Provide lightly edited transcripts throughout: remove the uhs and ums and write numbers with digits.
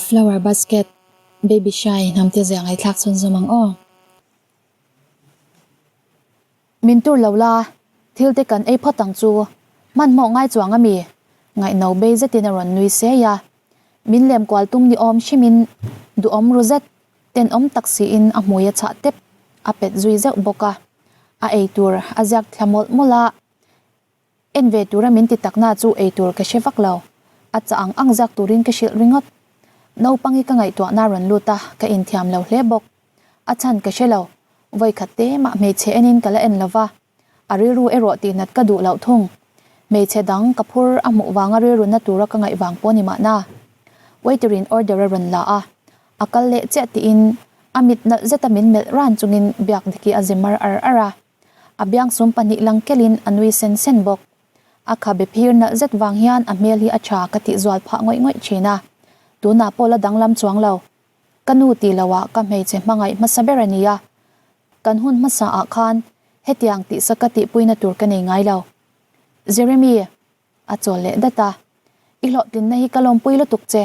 Flower basket baby shy hnam te zia ngaihthlak chhun zawm ang aw. Min tur lo la, thil te kan ei phawt ang chu. Hmanhmawh ngai chuang ami? Ngaihno bei zetin a rawn nui sei a. Min lem kual tum ni awm hrimin duhawm ru zet tenawm tak siin a hmui a chhah tep a pet zui zeuh bawk a. A ei tur a ziak thla mawlh mawlh a. En ve tura min ti takna chu ei tur ka hre vak lo. A chah ang ang zak turin ka hrilh ringawt. Naupangi ka ngaihtuahna rawn lut a, ka inthiam lo hle bawk. A chhan ka hre lo. Vawikhat te mah hmeichhe enin ka la en lo va. A rilru erawh tihnat ka duh loh thung. Hmeichhe dang ka phur a hmuh vanga rilru na tura ka ngaih vang pawh ni mahna. Waiter in order a rawn la a, a kal leh chiah tiin a mit nalh zeta min melh ran chungin biak diki a zimar ar ar a. A biangsum pahnih lang kelin a nui sen sen bawk. A khabe phir nalh zet vang hian a hmel hi a tha ka tih zual phah ngawih ngawih thin a. Tunah pawh la danglam chuang lo. Ka nu tih loah ka hmeichhe hmangaih hmasa ber a ni a. Kan hun hmasa ah khan hetiang tihsa ka tihpuina tur ka nei ngai lo. Jeremy. A chawl leh dat a. I hlawhtlinna hi ka lawmpui lutuk che.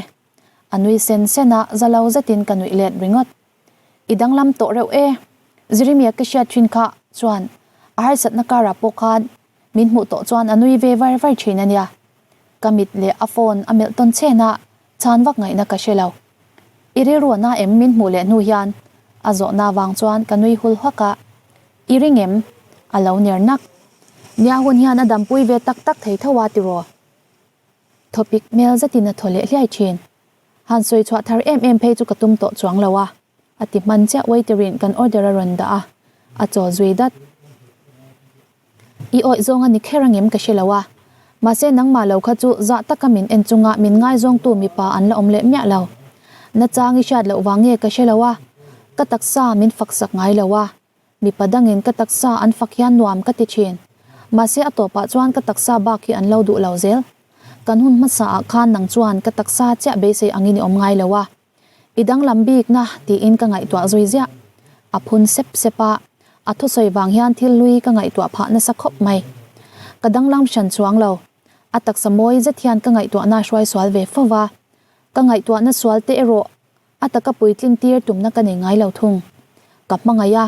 A nui sen sen a, za lo zetin ka nuih let ringawt. I danglam tawh reuh e. Jeremia ka hriat thin kha chuan a harsatna karah pawh khan min hmuh tawh chuan a nui ve var var thin a nia. Ka mit leh a phone a melh tawn chen a, chhan vak ngaihna ka hre lo. I rilru a na em min hmuh leh hnu hian a zawhna vang chuan ka nui hul hawk a. I ring em? A lo ner nak. Nia hun hian a dampui ve tak tak thei tho a tiraw? Thawpik hmel zetin a thaw leh hliai thin. Han sawi chhuah thar em em phei chu ka tum tawh chuang lo a, a ti hman chiah waiter in kan order a rawn dah a, a chaw zui dat. I awih zawng a ni kher angem ka hre lo a, mahse nangmah lo kha chu zah taka min en chunga min ngaizawngtu mipa an la awm leh miah lo. Nachang i hriat loh vang nge ka hre lo a, ka taksa min faksak ngai lo a, Mipa dangin ka taksa an fak hian nuam ka ti thin. Mahse a tawpah chuan ka taksa bak hi an lo duh lo zel. Kan hun hmasa ah khan nang chuan ka taksa chiah beisei angin i awm ngai lo a. I danglam bikna tiin ka ngaihtuah zui ziah. A phun sep sep a, a thusawi vang hian thil hlui ka ngaihtuah phah nasa khawp mai. Ka danglam hran chuang lo. A taksa mawi zet hian ka ngaihtuahna a hruai sual ve fo va. Ka ngaihtuahna sual te erawh A taka puitlin tir tumna ka nei ngai lo thung. Ka hmangaih a,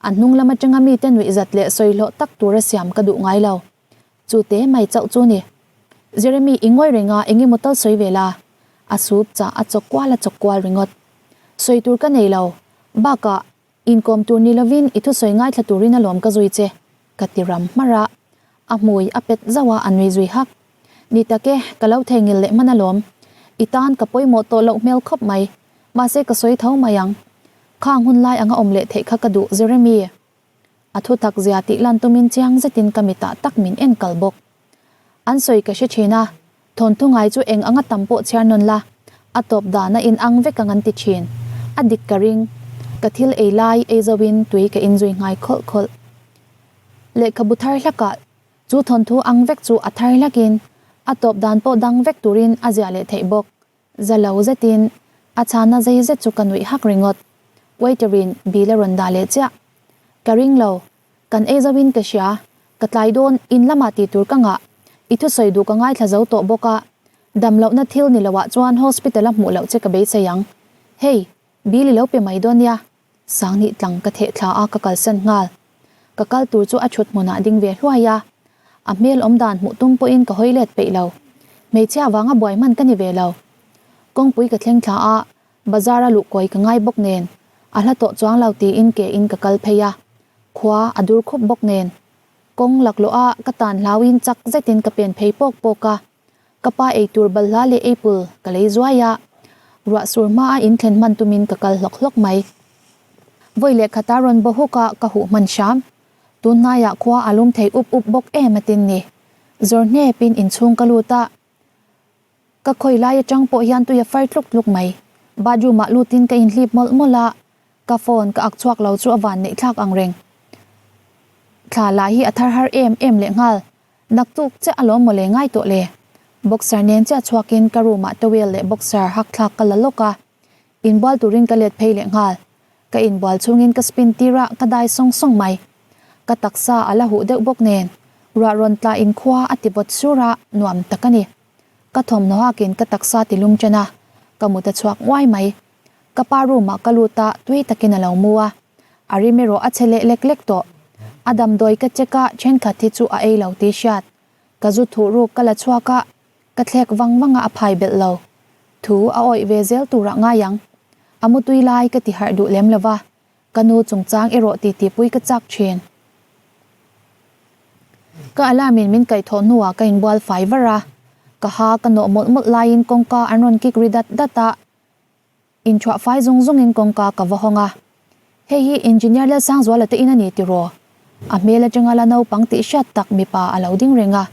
a hnung lam atanga mite nuih zat leh sawi hlawh tak tura siam ka duh ngai lo. Chu te mai chauh chu ni. Jeremy i ngawi reng a, eng emaw tal sawi ve la. A sup chah a chawk kual a chawk kual ringawt. Sawi tur ka nei lo. Bakah, inkawm tur ni lovin i thusawi ngaithla turin alawm ka zui che, ka ti ram hmarh a. A hmui a pet zauh a, a nui zui hak. Ni tak e, ka lo theihnghilh leh hman alawm. I tan ka pawimawh tawh loh hmel khawp mai. Mahse ka sawi tho mai ang. Khang hun lai anga awm leh theih kha ka duh Jeremy. A thu tak zia tih lan tumin chiang zetin ka mitah tak min en kal bawk. An sawi ka hre thin a, thawnthu ngai chu eng anga tam pawh chhiar nawn la, a tawp dan a inang vek ang an ti thin. A dik ka ring. Ka thil ei lai ei zoin tui ka inzui nghai khawlh khawlh. Lehkhabu thar hlakah Chu thawnthu ang vek chu a thar hlakin a tawp dan pawh dang vek turin a ziah leh theih bawk. Za lo zetin a chhana zei zet chu ka nuih hak ringawt. Waiter-in bill a rawn dah leh chiah. Ka ring lo. Kan ei zoin ka hria. Ka tlai dawn, in lamah tih tur ka ngah. I thusawi duh ka ngaithla zo tawh bawk a. Dam lohna thil ni loah chuan hospital a hmuh loh che ka beisei ang. Hei, bill i lo pe mai dawn nia. Sangni tlang ka theh thla a ka kalsan nghal. Ka kal tur chu a thut hmunah ding ve hluai a. A hmel awm dan hmuh tum pawhin ka hawi let peih lo. Hmeichhia vanga buai hman ka ni ve lo. Kawngpui ka thleng thla a, bazar a luh kawi ka ngai bawk nen, a hla tawh chuang lo tiin ke in ka kal phei a. Khua a dur khup bawk nen. Kawng laklawh a ka tan hlauin chak zetin ka pen phei pawk pawk a. Ka pa eitur balhla leh apple ka lei zuai a, ruah sur hma a inthlen hman tumin ka kal hlawk hlawk mai. Vawi leh khata rawn baw huk a ka huh hman hram. Tun hnaiah khua a lum thei up up bawk em a tin ni. Zawr hnepin inchhung ka lut a, ka khawi lai atang pawh hian tui a far tluk tluk mai. Bathroom ah lutin ka inhlip mawlh mawlh a, ka phone ka ak chhuak lo chu a van neih thlak ang reng. Thla lah hi a thar har em em leh nghal. Naktuk chiah alawm mawle ngai tawh le. Boxer nen chiah chhuakin ka room ah towel leh boxer hak thlak ka la lawk a. Inbual turin ka let phei leh nghal. Ka inbual chhungin ka spin tir a, ka dai sawng sawng mai. Ka taksa a la huh deuh bawk nen. Ruah rawn tla in khua a ti vawt sur a, nuam tak a ni. Ka thawmhnaw hakin ka taksa ti lum chen a. Ka mut a chhuak nguai mai. Ka pa room ah ka lut a, tui takin a lo mu a. A rim erawh a che leh lek lek tawh. A damdawi ka check a, thenkhat hi chu a ei lo tih hriat. Ka zu thuh ruk ka la chhuak a, ka thlek vang vang a a phai belh lo. Thu a awih ve zel turah ngai ang. A mutui lai ka ti harh duh lem lo va, ka nu chungchang erawh titipui ka chak thin. Ka alarm in min kaihthawh hnuah ka inbual fai var a, ka ha ka nawh mawlh mawlh laiin kawngka an rawn kik ri dat dat a, Inthuah fai zawng zawngin kawngka ka va hawng a, Hei hi Engineer Lalsangzuala te in a ni tiraw? A hmel atanga la naupang tih hriat tak mipa a lo ding reng a,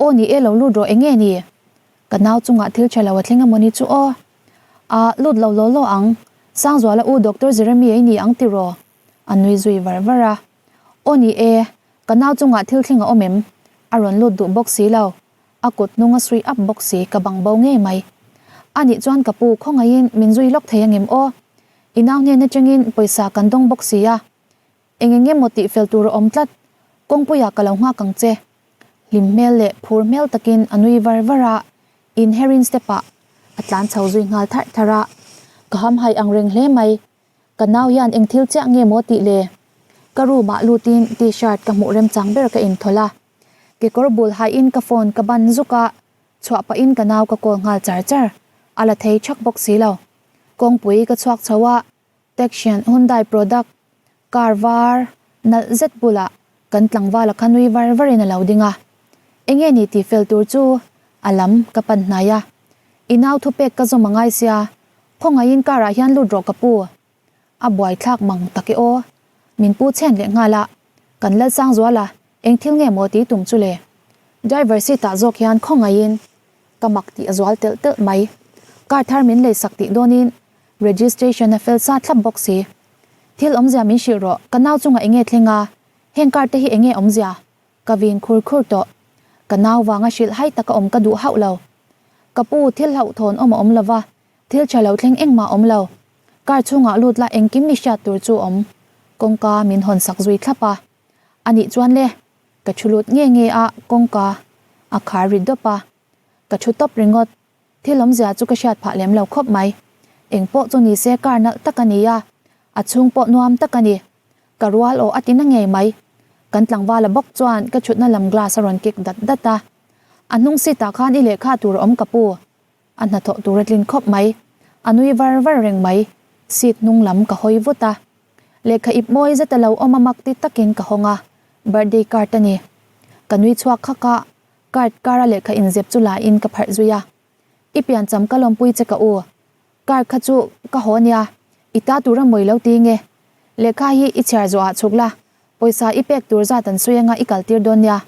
Aw ni e lo lut rawh eng nge ni? Ka nau chungah thil tha lo a thleng amawni chu aw. A lut lo law law ang, Sangzuala u Doctor Jeremy ei ni ang tiraw? A nui zui var var a, Aw ni e, ka nau chungah thil thleng a awm em? A rawn lut duh bawk si lo, A kut hnung a suih up bawk si ka bang bo ngei mai. A nih chuan ka pu khawngaihin min zui lawk thei angem aw? I nau hnen atangin pawisa kan dawng bawk si a. Eng eng emaw tih fel tur a awm tlat. Kawngpuiah ka lo nghak ang che. Hlim hmel leh phur hmel takin a nui var var a, inherin step ah a tlan chho zui nghal tharh tharh a. Ka hamhaih ang reng hle mai. Ka nau hian eng thil chiah nge maw tih le? Ka room ah lutin t-shirt ka hmuh remchang ber ka inthawlh a. Kekawr bul haiin ka phone ka ban zuk a, chhuah pahin ka nau ka call nghal char char. A la thei thak bawk si lo. Kawngpui ka chhuak chho a, Taxian Hyundai product car var nalh zet bulah kan tlangvala kha nui var varin a lo ding a. Enge ni tih fel tur chu a lam ka pan hnai a. I nau thupek ka zawm a ngai sia, khawngaihin car ah hian lut rawh ka pu. A buaithlak mang tak e aw. Min pu chhen leh nghal a, kan Lalsangzual a, eng thil nge maw ti tum chu le? Driver seat ah zawk hian khawngaihin ka mak tih a zual telh telh mai. Car thar min lei sak tih dawnin registration a fel sa thlap bawk si. Thil awmzia min hrilh rawh, ka nau chungah enge thleng a, heng car te hi enge awmzia? Ka vin khur khur tawh. Ka nau vanga hrilh hai taka awm ka duh hauh lo. Ka pu thil hlauhthawn awm a awm lova, Thil tha lo thleng engmah awm lo. Car chhungah lut la engkim i hriat tur chu awm. Kawngka min hawn sak zui thlap a. A nih chuan le, ka thu lut nge nge a kawngka a khar ri dawp a. Ka thu tawp ringawt. Thil awmzia chu ka hriat phah lem lo khawp mai. Eng pawh chu ni se car nalh tak a ni a, a chhung pawh nuam tak a ni. Ka rual aw a ti na ngei mai. Kan tlangvala bawk chuan ka thutna lam glass a rawn kik dat dat a. A hnung seat ah khan i lehkha tur a awm ka pu. A hnathawh tur a tlin khawp mai. A nui var var reng mai. Seat hnung lam ka hawi vut a. Lehkha ip mawi zet a lo awm a mak ti takin ka hawng a, birthday card a ni. Ka nui chhuak khak a, card kar a lehkha inzep chu la in ka pharh zui a. I piancham ka lawmpui che ka u. Card kha chu ka haw nia, i ta tur a mawi lo ti nge. Lehkha hi i chhiar zawh ah chhuk la, pawisa i pek tur zat an sawi anga i kal tir dawn nia.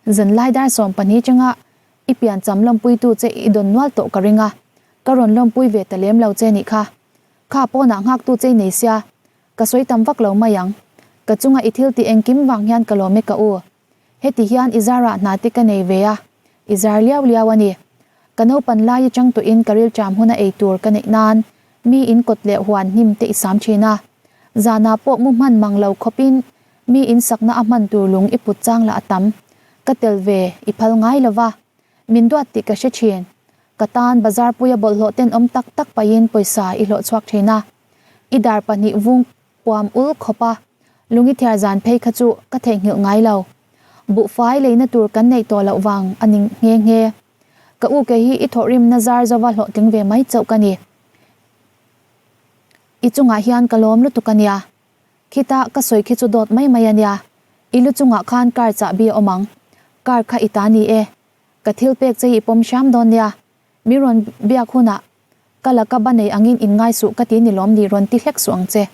Zanlai dar 12 changa i piancham lawmpuitu che i dawn nual tawh ka ring a, ka rawn lawmpui ve ta lem lo che nih kha. Kha pawnah nghaktu che i nei sia, ka sawi tam vak lo mai ang. Ka chunga i thil tih engkim vang hian ka lawm e ka u. Heti hian i zarah hna te ka nei ve a, i zar liau liau a ni. Ka naupan lai atang tawhin ka rilṭam huna ei tur ka neih nan mi in kawt leh huan hnim te i sam ṭhin a. Zanah pawh mu hman mang lo khawpin Mi in sakna a hman tur lung i put chang lah a tam. Ka tel ve, i phal ngai lo va. Min duat tih ka hre thin. Ka tan bazar puia bawlhhlawh tenawm tak tak pahin pawisa i hlawh chhuak thin a. I dar pahnih vung puam ul khawp a, lung i thiar zan phei kha chu ka theihnghilh ngai lo. Buhfai leina tur kan neih tawh loh vang a ni nghe nghe. Ka u ke hi i thawhrimna zar zova hlawhtling ve mai chauh ka ni. I chungah hian ka lawm lutuk a nia. Khita ka sawi khi chu dawt mai mai a nia, i lu chungah khan car chahbi a awm ang. Car kha i ta ni e. Ka thil pek che hi i pawm hram dawn nia. Mi rawn biak hunah ka laka ba nei angin in ngai suh ka ti ni lawm ni rawn ti hlek suh ang che.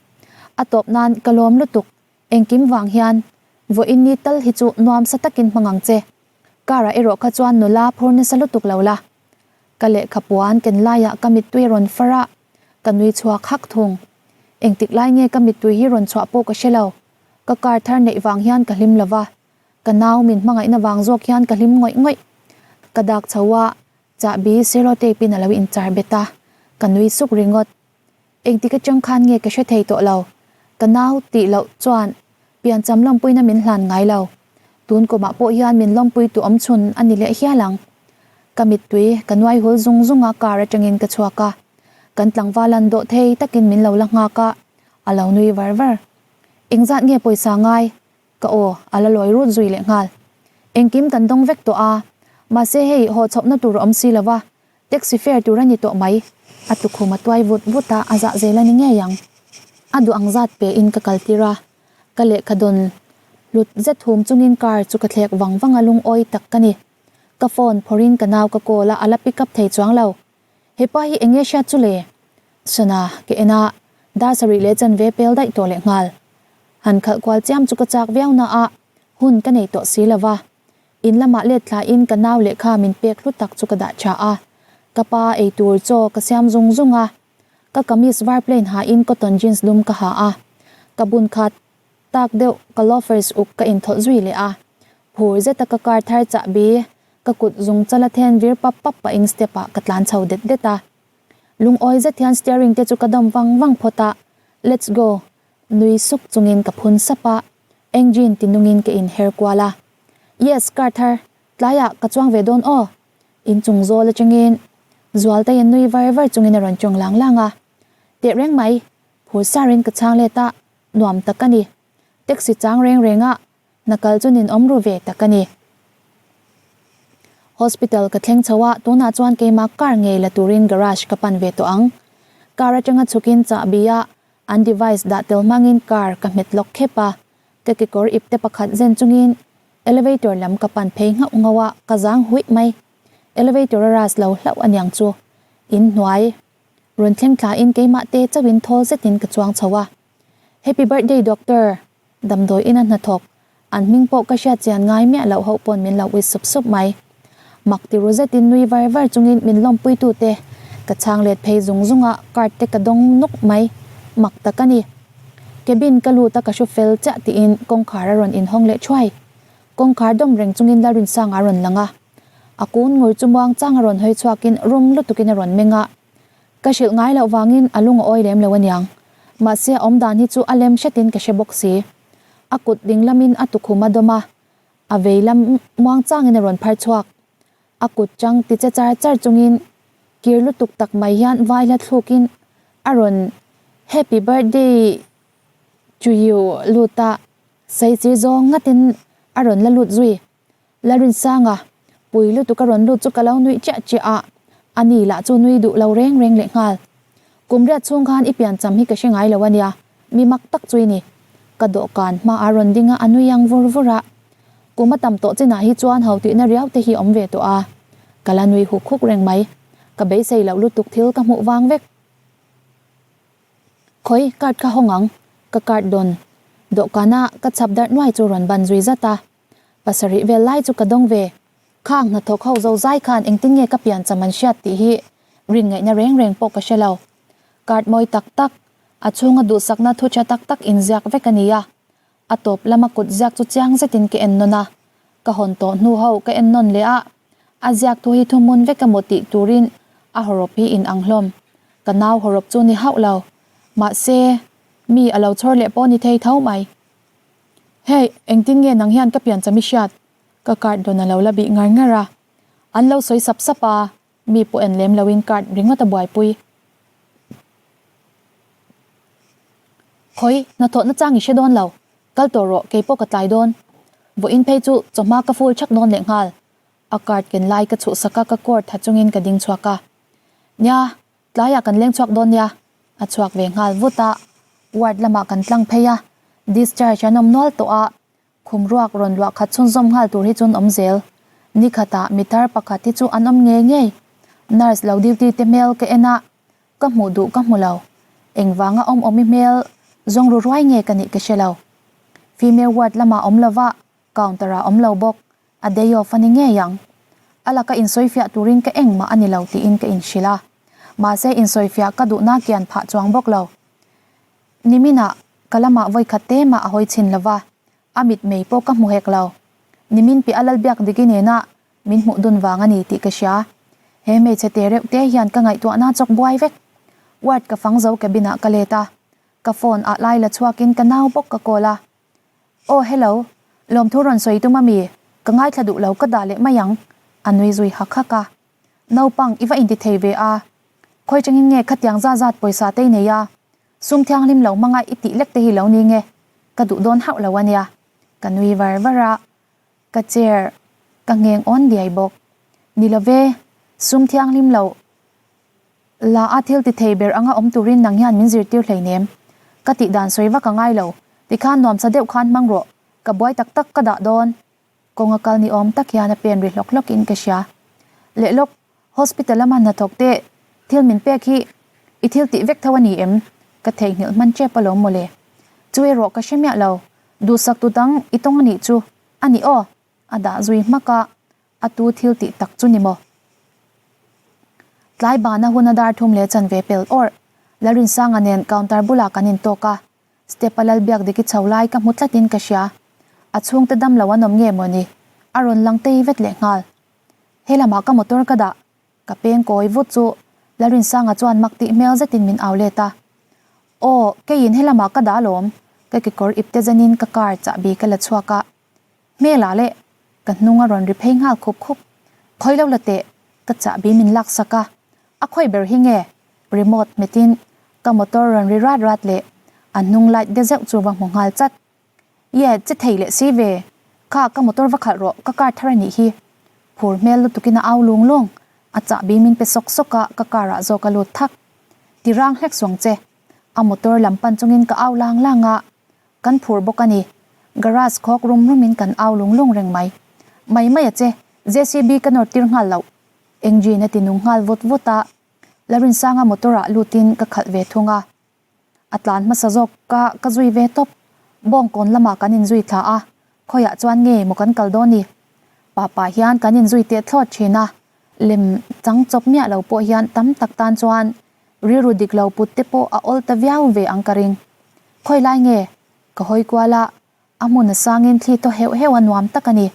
A tawp nan ka lawm lutuk, engkim vang hian vawiin ni tal hi chu nuam sa takin hmang ang che. Car ah erawh kha chuan nula phur nasa lutuk lo la. Ka lehkha puan ken laiah ka mittui a rawn far a, ka nui chhuak hak thung. Engtik lai nge ka mittui hi rawn chhuah pawh ka hre lo. Ka car thar neih vang hian ka hlim lo va, ka nau min hmangaihna vang zawk hian ka hlim ngawih ngawih. Ka dak chho a, chahbi cellotape in a lo inchar bet a, ka nui suk ringawt. Engtik atang khan nge ka hre thei tawh lo. Ka nau tih loh chuan piancham lawmpuina min hlan ngai lo. Tun kumah pawh hian min lawmpui tu awm chhun a ni leh hial ang. Ka mittui ka nuai hul zung zung a car atangin ka chhuak a. Kan tlangval an dawh thei takin min lo la nghak a, a lo nui var var. Engzat nge pawisa ngai? Ka aw a la lawi rut zui leh nghal. Engkim kan dawng vek tawh a, mahse hei haw chhohna tur a awm si lo va, taxi fare tur a ni tawh mai. A tukhum a tuai vut vut a, a zah zel a ni ngei ang. A duh ang zat pe in ka kal tir a, ka lehkha dawn hlut zet hum chungin car chu ka thlek vang vang a lungawi tak ka ni. Ka phone phawrhin ka nau ka call a, a la pick up thei chuang lo. Hepa hi eng nge hriat chu le? Sana, ka en a, dar sarih leh chanve pel daih tawh leh nghal. Han khalh kual chiam chu ka chak viau na a, hun ka nei tawh si lo va. In lamah let thlain ka nau lehkha min pek hlu tak chu ka dah tha a. Ka pa ei tur chaw ka siam zung zung a. Ka kamis var plain hain cotton jeans dum ka ha a. Ka bun khat tak deuh ka loafers uk ka inthawlh zui leh a. Phur zeta ka car thar chahbi Ka kut zung chala then vir pap pap pahin step ah ka tlan chho det det a. Lungawi zet hian steering te chu ka dawm vang vang phawt a, Let's go! Nui suk chungin ka phun sap a, engine ti nungin ka inher kual a. Yes, car thar, tlaiah ka chuang ve dawn aw! Inchung zawl atangin Zualtei nui var var chungin a rawn tawng lang lang a. Teh reng mai, phur sarin ka chhang let a, nuam tak a ni. Taxi chang reng reng a, Hna kal chu ninawm ru ve tak a ni. Hospital ka thleng chho a, tunah chuan keimah car ngei la turin garage ka pan ve tawh ang. Car atanga chhukin chahbi a, an device dah tel hmangin car ka hmet lawk khep a. Ka kekawr ipte pakhat zen chungin elevator lam ka pan phei nghauh nghauh a, ka zang huih mai. Elevator a ras lo hlauh aniang chu. In hnuai rawn thleng thlain keimah te chauhin thawl zetin ka chuang chho a. Happy birthday doctor! Damdawi ina hnathawk, an hming pawh ka hriat chian ngai miah loh ho pawn min lo ui sup sup mai. Mak ti ru zetin nui var var chungin min lawmpuitu te ka chhang let phei zung zung a, card te ka dawng nuk mai. Mak tak a ni. Cabin ka lut a ka hru fel chiah tiin kawngkhar a rawn inhawng leh thuai. Kawngkhar dawm reng chungin Lalrinsanga a rawn lang a. A kun ngur chu muangchang a rawn hawi chhuakin rum lutukin a rawn meng a. Ka hrilh ngai loh vangin a lung a awi lem lo aniang. Mahse a awmdan hi chu a lem hretin ka hre bawk si. A kut ding lamin a tukhum a dawm a, a vei lam muang changin a rawn phar chhuak. A kut chang ti che char char chungin kir lutuk tak mai hian vai hla thlukin a rawn Happy birthday to you lut a, saisir zawng ngatin a rawn la lut zui. Larinsanga, pui lutuk a rawn lut chu ka lo nuih chiah chiah a, a ni lah chu nui duh lo reng reng leh nghal. Kum riat chhung khan i pian cham hi ka hre ngai lo a nia, mi mak tak chu i ni. Ka dawhkan hma a rawn ding a, a nui ang vur vur a. Kum a tam tawh chinah hi chuan ho tihna riau te hi awm ve tawh a, ka la nui huk huk reng mai. Ka beisei loh lutuk thil ka hmuh vang vek. Khawi card kha hawng ang, ka card dawn. Dawhkana ka chhap darh nuai chu rawn ban zui zat a. Pasarih vel lai chu ka dawng ve. Khang hnathawk ho zo zai khan engtin nge ka pian cham an hriat tih hi rin ngaihna reng reng pawh ka hre lo. Card mawi tak tak, a chhunga duhsakna thu tha tak tak inziak vek a ni a. A tawp lama kut ziak chu chiang zetin ka en nawn a. Ka hawn tawh hnu ho ka en nawn leh a, a ziak thu hi thuhmun vek emaw tih turin a hawrawp hi in ang hlawm. Ka nau hawrawp chu ni hauh lo. Mahse, mi a lo chhawr leh pawh ni thei tho mai. Hey, engtin nge nang hian ka piancham i hriat? Ka card dawn a lo la bih ngar ngar a. An lo sawi sap sap a, mi pawh en lem loin card ringawt a buaipui. Khawi, hnathawh nachang i hre dawn lo. Kal tawh rawh, kei pawh ka tlai dawn. Vawiin phei chu chawhma ka full thak dawn leh nghal. A card ken lai ka chhuhsak a, ka court ha chungin ka ding chhuak a. Nia, Tlaiah kan leng chhuak dawn nia, a chhuak ve nghal vut a, ward lamah kan tlang phei a, discharge an awm nual tawh a, khum ruak rawn luah khat chhunzawm nghal tur hi chuan awm zel. Ni khatah mitar pakhat hi chu an awm ngei ngei. Nurse lo duty te hmel ka en a, ka hmuh duh ka hmu lo. Engvanga awm awmi hmel zawng ru ruai nge ka nih ka hre lo. Female ward lamah awm lova, counter ah awm lo bawk. A day off a ni ngei ang. A laka insawifiah turin ka engmah a ni lo tiin ka inhrilh a. Mahse insawifiah ka duhna kian phah chuang bawk lo. Niminah ka lamah vawikhat te mah a hawi chhin lo va, a mitmei pawh ka hmu hek lo. Nimin piah a Lalbiak Diki nena min hmuh dun vang a ni tih ka hria. He hmeichhe te reuh te hian ka ngaihtuahna chawk buai vek. Ward ka fang zo cabin ah ka let a, ka phone ah lai la chhuakin ka nau bawk ka call a. Aw hello, lawmthu rawn sawi tum ami? Ka ngaithla duh lo ka dah leh mai ang, a nui zui hak hak a. Naupang i va inti thei ve a. Khawi tangin nge khatiang zat zat pawisa te i nei a? Sum thianghlim lo hmanga i tih lek te hi lo ni nge? Ka duh dawn hauh lo a nia. Ka nui var var a, ka chair ka ngheng awn diai bawk. Ni lo ve, sum thianghlim lo la a thil ti thei ber anga awm turin nang hian min zirtir hleinem. Ka tih dan sawi vak a ngai lo, tikhan nuamsa deuh khan hmang rawh, ka buai tak tak ka dah dawn. Kawng a kal ni awm tak hian a pen ri hlawk hlawk in ka hria. Leh lawk, hospital lama hnathawk te thil min pek hi i thil tih vek tho a ni em? Ka theihnghilh hman tep alawm mawle. Chu erawh ka hre miah lo, duhsak tu dang i tawng a nih chu a ni aw, a dah zui hmak a, a tu thil tih tak chu ni maw? Tlai bana hun a dar thum leh chanve pel awrh, Lalrinsanga nen counter bulah kan intawk a, Step a Lalbiak Diki chho lai ka hmu tlatin ka hria. A chhungte dam lo an awm nge maw ni? A rawn lang tei vet leh nghal. He lamah ka motor ka dah. Ka peng kawi vut chu Lalrinsanga chuan mak tih hmel zetin min au let a. Aw, keiin he lamah ka dah alawm. Ka kekawr ipte zenin ka car chahbi ka la chhuak a. Hmel ah leh ka hnung a rawn ri phei nghal khup khup. Khawi lo la teh, ka chahbi min lak sak a. A khawi ber hi nge? Remote hmetin ka motor rawn ri rat rat leh a hnung light de zeuh chu va hmu nghal chat. Ye, che thei leh si ve. Kha ka motor va khalh rawh, ka car thar a nih hi. Phur hmel lutukin a au lung lung. A chahbi min pe sawk sawk a, ka car ah zawk a lut thak. Ti rang hlek suang che. A motor lam pan chungin ka au lang lang a. Kan phur bawk a ni. Garage khawk rum rumin kan au lung lung reng mai. Mai mai a che, JCB ka nawr tir nghal loh. Engine a ti nung nghal vut vut a. Larinsanga motor ah lutin ka khalh ve thung a. A tlan hmasa zawk ka ka zui ve tawp. Bawngkawn lamah kan inzui thla a, khawiah chuan nge maw kan kal dawn ni? Papa hian kan inzui teh thlawt thin a, lem chang chawp miah lo pawh hian tam tak tan chuan rilru dik lo put te pawh a awl ta viau ve ang ka ring. Khawi lai nge? Ka hawi kual a, a hmun a sangin thli thaw heuh heuh a nuam tak a ni.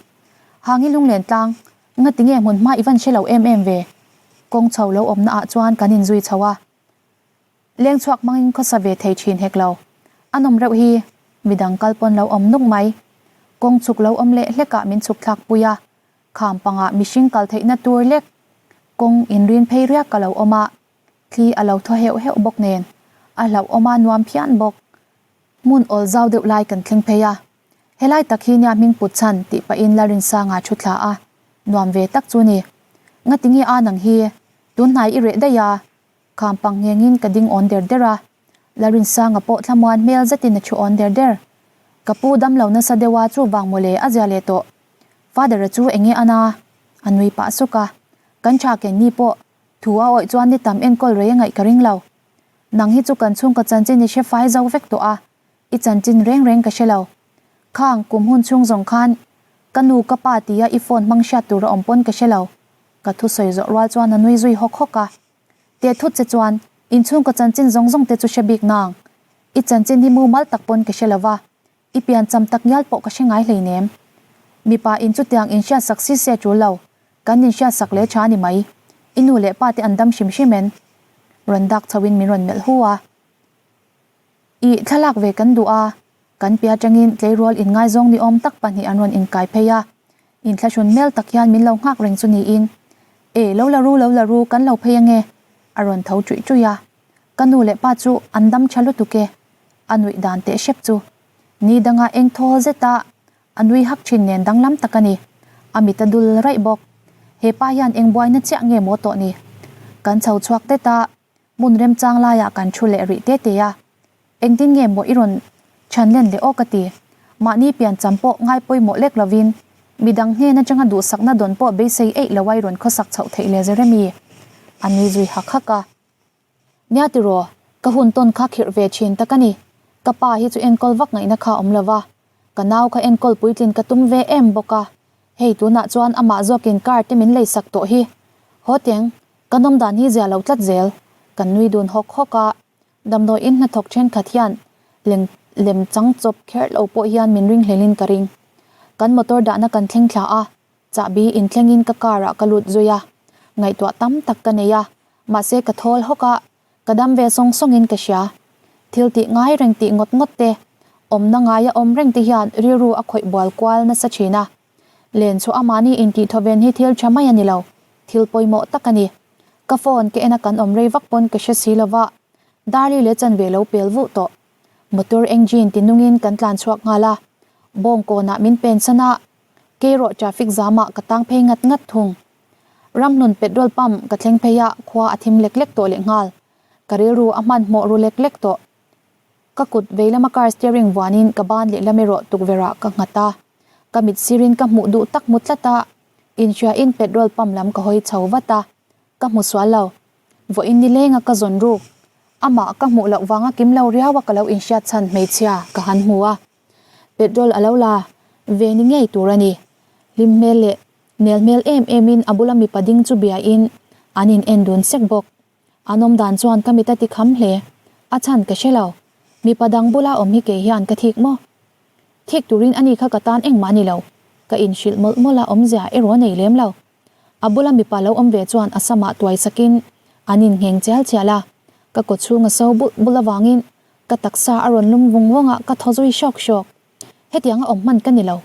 Hangi lunglen tlang, ngati nge hmun hma i van hre lo em em ve? Kawng chho lo awmna ah chuan kan inzui chho a. Leng chhuak hmangin khawsa ve thei thin hek lo. A nawm reuh hi midang kal pawn lo awm nuk mai. Kawng chhuk lo awm leh hlekah min chhuk thlak pui a, kham pangah mihring kal theihna tur lek kawng inrin phei riak ka lo awm a, thli a lo thaw heuh heuh bawk nen a hlauhawm a nuam phian bawk. Hmun awl zau deuh lai kan thleng phei a, helai tak hi nia hming put chhan tih pahin Lalrinsanga thu thla a, nuam ve tak chu ni. Ngatinge a nang hi tunhnai i reh daih a, Kham pang nghengin ka ding awn der der a, Larinsanga pawh thlamuan hmel zetin a thu awn der der. Ka pu damlo nasa deuh a chuvang mawle a zia leh tawh. Father-a chu enge a na? A nui pah suk a, Kan tha ken ni pawh thu a awih chuan ni tam enkawl rei a ngaih ka ring lo. Nang hi chu kan chhungkaw chanchin i hre fai zo vek tawh a, i chanchin reng reng ka hre lo. Khang kum hun chhung zawng khan ka nu ka pa tia i phone hmang hriat tur a awm pawn ka hre lo. Ka thusawi zawh rual chuan a nui zui hawk hawk a. Teh thut che chuan inchhungkaw chanchin zawng zawng te chu hre bik nang. I chanchin hi mumal tak pawn ka hre lo va, i pian cham tak ngial pawh ka hre ngai hleinem. Mipa in chutiang inhriat sak si se tul lo, kan inhriat sak leh tha ni mai. I nu leh pa te an dam hrim hrim en. Rawn dak chho in min rawn melh hu a. I thlalak ve kan duh a, kan pia tangin tleirawl inngaizawng ni awm tak pahnih an rawn inkai phei a, inthlahrun hmel tak hian min lo nghak reng chu niin, E, lo la ru, lo la ru, kan lo phei ange, a rawn tho ṭuih ṭuih a. Ka nu leh pa chu an dam ṭha lutuk e, a nuih dan teh hrep chu. Ni danga eng thawl zeta a nui hak ṭhin nen danglam tak a ni. A mit a dul raih bawk. He pa hian eng buaina chiah nge maw tawh ni? Kan chho chhuak det a, Hmun remchang laiah kan thu leh rih te te a, engtin nge maw i rawn chhan len leh aw ka ti. Mahni piancham pawh ngai pawimawh lek lovin midang hnen atanga duhsakna dawn pawh beisei eih lo a i rawn khawsak chhoh theih le Jeremy a nui zui hak hak a. Nia tiraw, ka hun tawn kha khirh ve thin tak a ni. Ka pa hi chu enkawl vak ngaihna kha awm lova, ka nau kha enkawl puitlin ka tum ve em bawk a, hei tunah chuan amah zawkin car te min leisak tawh hi. Haw teng, Ka nawm dan hi zia lo tlat zel. Kan nui dun hawk hawk a, damdawiin hnathawk thenkhat hian leng lem chang chawp kher lo pawh hian min ring hlelin ka ring. Kan motor dahna kan thleng thla a, chahbi inthlengin ka car ah ka lut zui a, ngaihtuah tam tak ka nei a, mahse ka thawl hawk a, ka dam ve sawng sawngin ka hria. Thil tih ngai reng tih ngawt ngawt te, awmna ngaia awm reng te hian rilru a khawih bual kual nasa thin a. Len chu amahni intih thawven hi thil tha mai a ni lo, thil pawimawh tak a ni. Ka phone ka en a kan awm rei vak pawn ka hre si lova, Darli leh chanve lo pel vuh tawh. Motor engine ti nungin kan tlan chhuak nghal a, Bawngkawnah min pen san a, Keiraw traffic zamah ka tang phei ngat ngat thung. Ramhlun petrol pump ka thleng phei a, khua a thim lek lek tawh lehnghal. Ka rilru a hmanhmawh ru lek lek tawh. Ka kut veilama car steering vuanin ka ban lehlam erawh tukverhah ka nghat a, ka mit sirin ka hmuh duh tak hmu tlat a, inhriain petrol pump lam ka hawi chho vat a, ka hmu sual lo. Vawiin nilenga ka zawn ruk, amah ka hmuh loh vanga kim lo riaua ka lo inhriat chhan hmeichhia ka han hmu a, petrol a lo la ve ni ngei tur a ni. Hlim hmel leh nel hmel em emin a bula mipa ding chu biain an in en dun sek bawk. An awm dan chuan ka mit a ti kham hle. A chhan ka hre lo. Mipa dang bula awm hi kei hian ka thik maw? Thik turin ani kha ka tan engmah a ni lo. Ka inhrilh mawlh mawlh a awmzia erawh a nei lem lo. A bula mipa lo awm ve chuan a samah tuai sakin an inngheng chial chial a. Ka kawchhung a so bulh bulh avangin ka taksa a rawn lum vung vung a, ka thaw zui hrawk hrawk. Hetianga awm hman ka ni lo.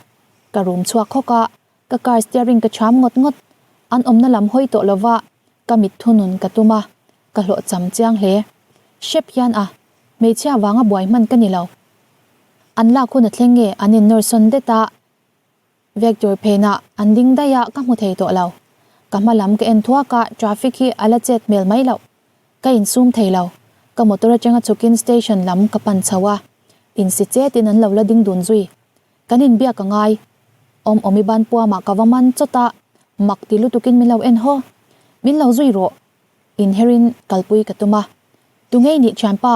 Ka rum chhuak hawk a, ka car steering ka cham ngawt ngawt. An awmna lam hawi tawh lova Ka mit thunun ka tum a, ka hlawh cham chiang hle. Hrep hian a, hmeichhia vanga buai hman ka ni lo. An lak hun a thleng nge an innawr sawn det a, Vector phenah an ding daih a ka hmu thei tawh lo. Ka hma lam ka en thuak a, traffic hi a la chet hmel mai loh. Ka insum thei lo. Ka motor atanga chhukin station lam ka pan chho a, insi chetin an lo la ding dun zui. Kan inbiak a ngai. Awm awm i ban puamah ka va man chawt a, mak ti lutukin min lo en haw. Min lo zui rawh. Inherin kalpui ka tum a. Tu ngei nih thianpa?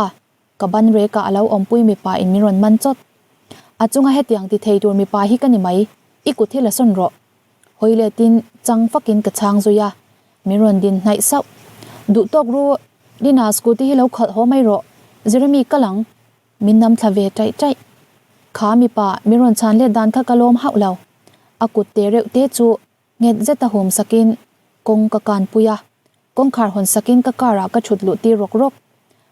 Ka ban rekah a lo awmpui mipa in min rawn man chawt. A chunga hetiang ti thei tur mipa hi ka ni mai, i kut hi la sawn rawh. Hawi letin chang fakin ka chhang zui a, min rawn din hnaih sauh. Duh tawk ru, Lina scooty hi lo khalh haw mai rawh, Jeremy kal ang. Min nam thla ve taih taih. Kha mipa min rawn chhan let dan kha ka lawm hauh lo. A kut te reuh te chu nghet zeta hum sakin kawng ka kan pui a, kawngkhar hawn sakin ka car ah ka thut luh tir rawk rawk.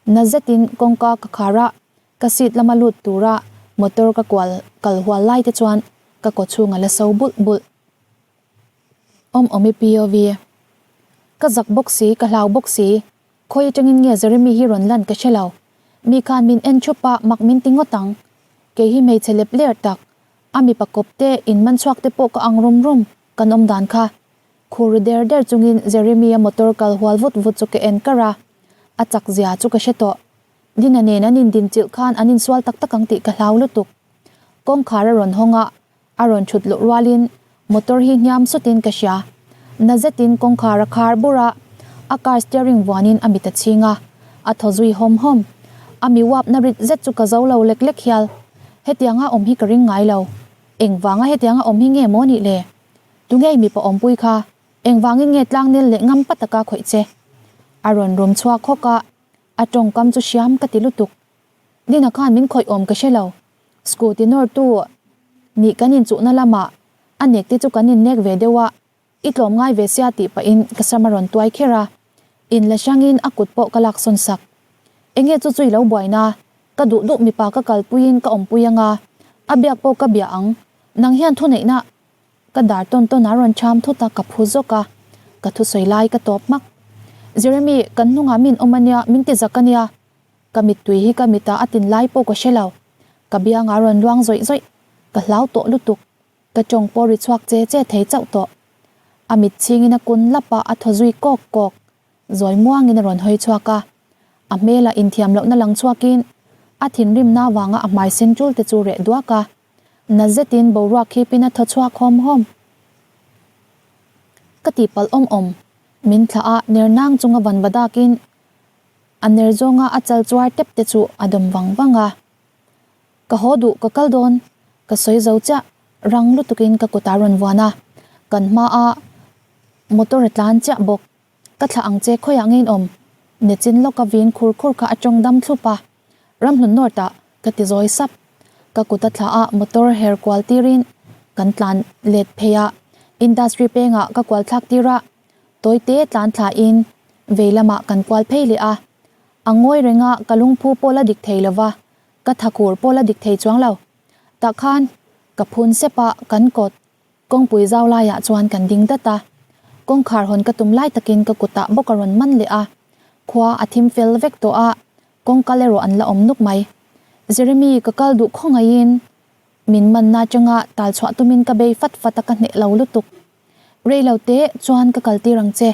Na zetin kawngka ka khar a, ka seat lama lut tura motor ka kual kal hual lai te chuan ka kawchhung a la so bulh bulh. Awm awm i POV. Ka zak bawk si, ka hlau bawk si. Khawi atangin nge Jeremy hi rawn lan ka hre lo. Mi khan min en thup a, mak min ti ngawt ang. Kei hi hmeichhe lep ler tak. A mipa kawp te, in man chhuak te pawh ka ang rum rum, kan awm dan kha. Khur ru der der chungin Jeremy-a motor kal hual vut vut chu ka en kar a. A chak zia chu ka hre tawh. Dina nen an indin chilh khan an insual tak tak ang tih ka hlau lutuk. Kawngkhar a rawn hawng a, A rawn thut luh rualin motor hi hniam sutin ka hria. Na zetin kawngkhar a khar bur a, a car steering vuanin a mit a chhing a, a thaw zui hawm hawm. A mi uapna rit zet chu ka zo lo lek lek hial. Hetianga awm hi ka ring ngai lo. Engvanga hetianga awm hi nge maw nih le? Tunge mipa awmpui kha? Engvangin nge tlangnel leh ngam pa taka khawih che? A rawn rum chhuak hawk a, a tawngkam chu hriam ka ti lutuk. Dina khan min khawih awm ka hre lo. Scooty nawrtu nih kan inchuhna lamah a nek te chu kan innek ve deuh a, i tlawm ngai ve sia tih pahin ka sam a rawn tuai kher a, in la hrangin a kut pawh ka laksawn sak. Enge chu chu i lo buaina, ka duh duh mipa ka kalpuiin ka awmpui anga, a biak pawh ka bia ang, nang hian thuneihna ka dar tawn tawn a rawn cham thut a ka phu zawk a, ka thusawi lai ka tawp hmak. Jeremy, kan hnungah min awm ania, min ti zak ania, Ka mittui hi ka mitah a tin lai pawh ka hre lo. Ka biangah a rawn luang zawih zawih. Ka hlau tawh lutuk. Ka tawng pawh ri chhuak che che thei chauh tawh. A mit chhingin a kun lap a, a thaw zui kawk kawk. Zawi muangin a rawn hawi chhuak a. A hmelah inthiam lohna lang chhuakin a thinrimna avanga a hmai sen tul te chu reh duak a. Na zetin boruak khipin a thaw chhuak hawm hawm. Ka tihpalh awm awm. Min thlah a, ner nang chunga van va dakin A ner zawnga a chal chuar tep te chu a dawm vang vang a. Ka haw duh ka kal dawn, ka sawi zo chiah, rang lutukin ka kut a rawn vuan a, kan hmaa motor a tlan chiah bawk. Ka thlah ang che khawiah nge in awm? Nechin lawka vin khur khur kha a tawng dam thlup a, Ramhlun North ah ka ti zawi sap. Ka kut a thlah a motor her kual tirin kan tlan let phei a, industry pengah ka kual thlak tir a, Tawite tlan thlain vei lamah kan kual phei leh a. A ngawi reng a, ka lungphu pawh la dik thei lova, ka thakur pawh la dik thei chuang lo. Tah khan ka phun sep a, kan kawt kawngpui zau laiah chuan kan ding dat a. Kawngkhar hawn ka tum lai takin ka kutah bawk a rawn man leh a. Khua a thim fel vek tawh a, kawngkal erawh an la awm nuk mai. Jeremy ka kal duh khawngaihin min manna atanga tal chhuah tumin ka bei fat fat a ka hneh lo lutuk. Rei lo te chuan ka kal tir ang che.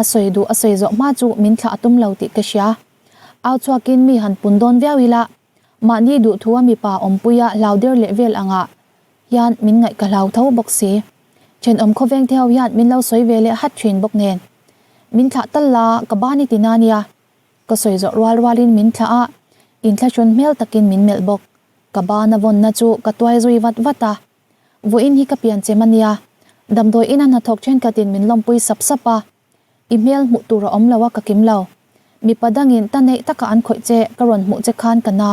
A sawi duh a sawi zawh hma chu min thlah a tum lo tih ka hria. Au chhuakin mi han pun dawn viau ila, mahni duhthu a mipa awmpuia hlau der leh vel angah hian min ngaih ka hlau tho bawk si. Thenawm khawveng te ho hian min lo sawi ve leh hat thin bawk nen. Min thlah tal la ka ban i ti na nia. Ka sawi zawh rual rualin min thlah a, inthlahrun hmel takin min melh bawk. Ka ban a vawnna chu ka tuai zui vat vat a. Vawiin hi ka pian chem a nia. Damdawi ina hnathawk thenkhatin min lawmpui sap sap a. I hmel hmuh tur a awm lo a ka kim lo. Mipa dangin ta neih taka an khawih che ka rawn hmuh che khan ka na.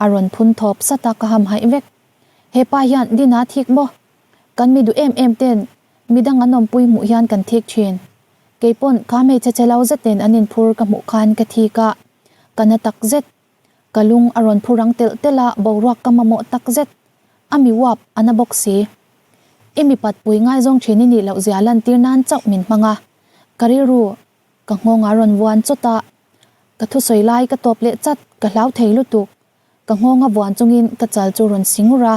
A rawn phun thawp sat a ka ham haih vek. Hepa hian Dina thik maw? Kan mi duh em em ten midang an awmpui hmuh hian kan thik thin. Keipawn kha hmeichhe che lo zetin an inphur ka hmuh khan ka thik a. Ka na tak zet. Ka lung a rawn phu rang telh telh a, boruak ka mamawh tak zet. A mi uap a na bawk si. I mipat pui ngaizawng thin i nih loh zia lantir nan chauh min hmang a. Ka rilru ka nghawng a rawn vuan chawt a. Ka thusawi lai ka tawp leh chat, ka hlau thei lutuk. Ka nghawng a vuan chungin ka chal chu rawn si ngur a,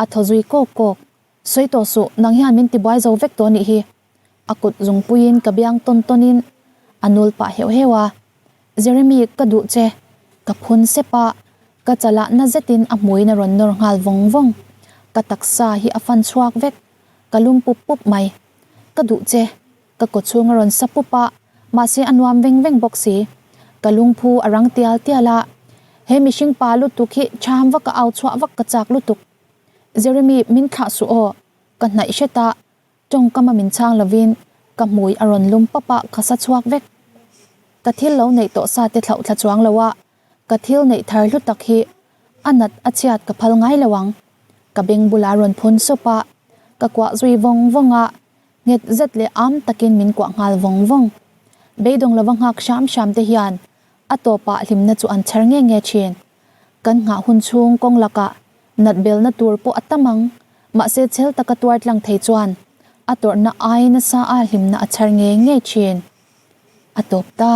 a thaw zui kawk kawk. Sawi tawh suh, nang hian min tibuai zo vek tawh nih hi. A kut zungpuiin ka biang tawn tawnin a nul pah heuh heuh a. Jeremy ka duh che, ka phun sep a, ka chalah na zetin a hmuin a rawn nawr nghal vawng vawng. Ka taksa hi a fan chhuak vek, ka lum pup pup mai. Ka duh che, ka kawchhung a rawn sa pup a, mahse a nuam veng veng bawk si. Ka lungphu a rang tial tial a, he mihring pa lutuk hi cham vak a au chhuah vak ka chak lutuk. Jeremy min thlah suh aw, ka hnaih hret a, Tawngkam a min chhang lovin ka hmui a rawn lum pap a, ka sa chhuak vek. Ka thil lo neih tawh sa te thlauh thla chuang lo a, ka thil neih thar hlu tak hi a nat a chhiat ka phal ngai lo ang. Ka beng bulah a rawn phun sup a, ka kuah zui vawng vawng a, nghet zet leh am takin min kuah nghal vawng vawng. Beidawng lova nghak hram hram te hian a tawpah hlimna chu an chher nge nge thin. Kan nghah hun chhung kawng lakah nat belna tur pawh a tam ang, mahse chhel taka tuar tlang thei chuan a tawrhna ai nasa a hlimna a chhar ngei ngei thin. A tawp ta.